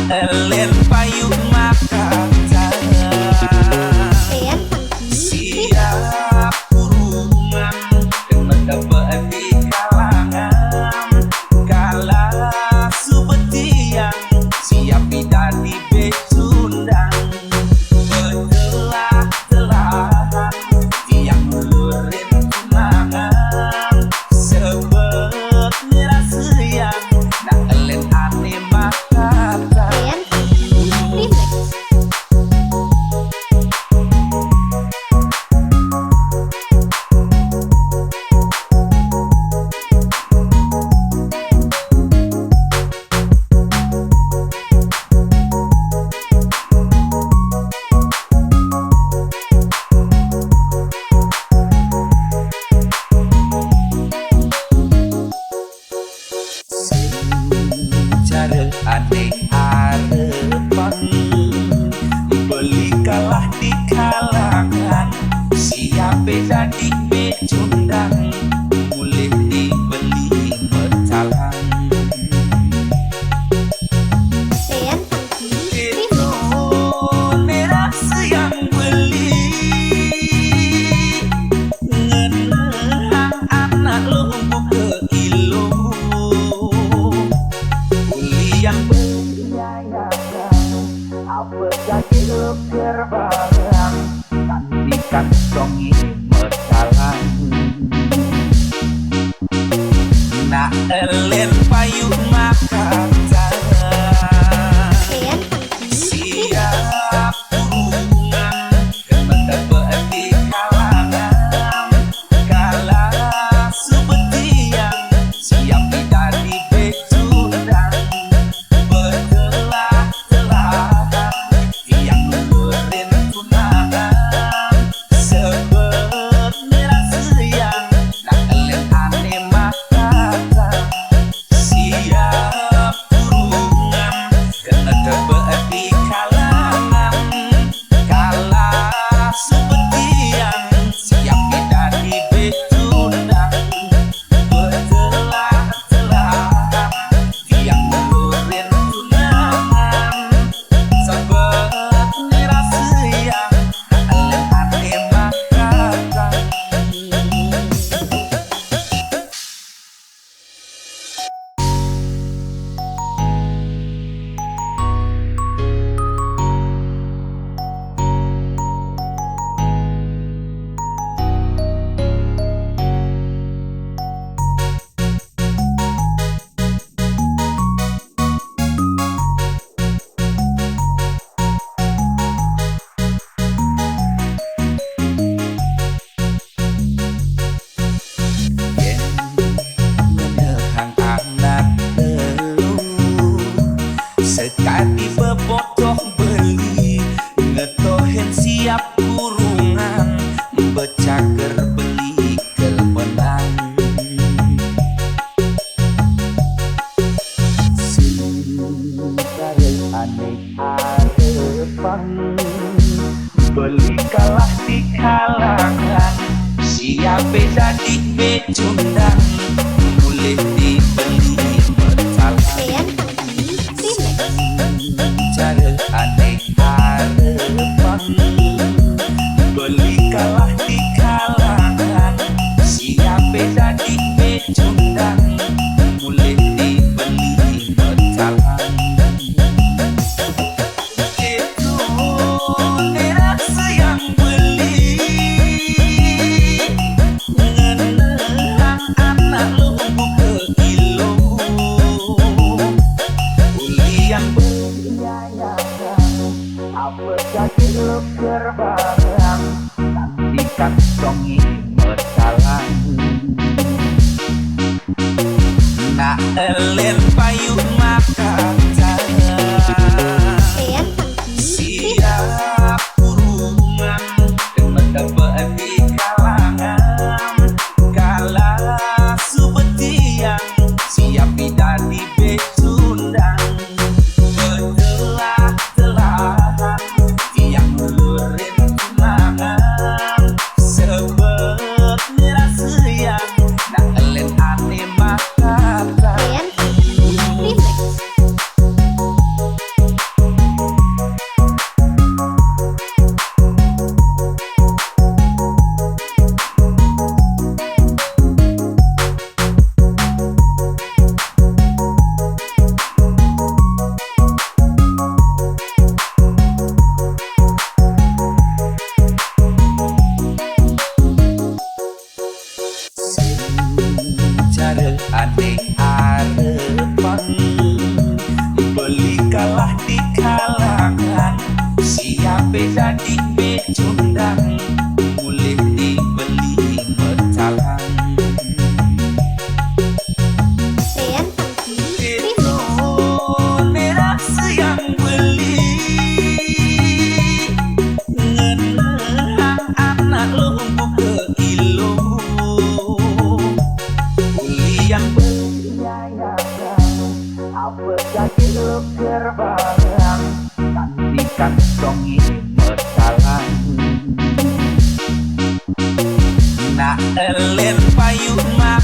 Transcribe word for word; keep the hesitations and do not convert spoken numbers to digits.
Elen payu makata. Siap kurungan, kena dapat di kalangan. Kala subetian, siap dadi becundang. Betelah-telahan, tiang ngulurin tunangan. Sebab ngerasaian, nak elen ane makata. Remix. Cara ane arepang, beli kalah di kalangan. Siape dadi becundang, mulih dibeli mecalang. Eno nerase yang beli, ngenehang anak lu buka ilu. Kuliah berbiaya, apa jadi uker barang, kan di kantong ini mecalang. Nak elen payu makata. Siap kurungan, kena dapat di kalangan. Kala subetian, siap dadi becundang. Betelah-telahan, tiang ngulurin tunangan. Sebab ngerasaian, nak elen ane makata. Siap kurungan, kena dapat di kalangan. Kala subetian, siap dadi becundang. Betelah-telahan, tiang ngulurin tunangan. Sebab ngerasaian, nak elen ane makata. Yen ngenehang anak telu, sekadi bebotoh beli, ngetohin siap kurungan, becaker beli kelpenang. Sing kare ane arepang, beli kalah di kalangan. Siape dadi becundang, mulih dibeli mecalang. Cara ane arepang, beli kalah di kalangan. Siape dadi becundang, mulih dibeli mecalang. Itu nerase yang beli, ngenehang Ilok kerbalang, kanti kantong ini metalang. Nak elen payu mah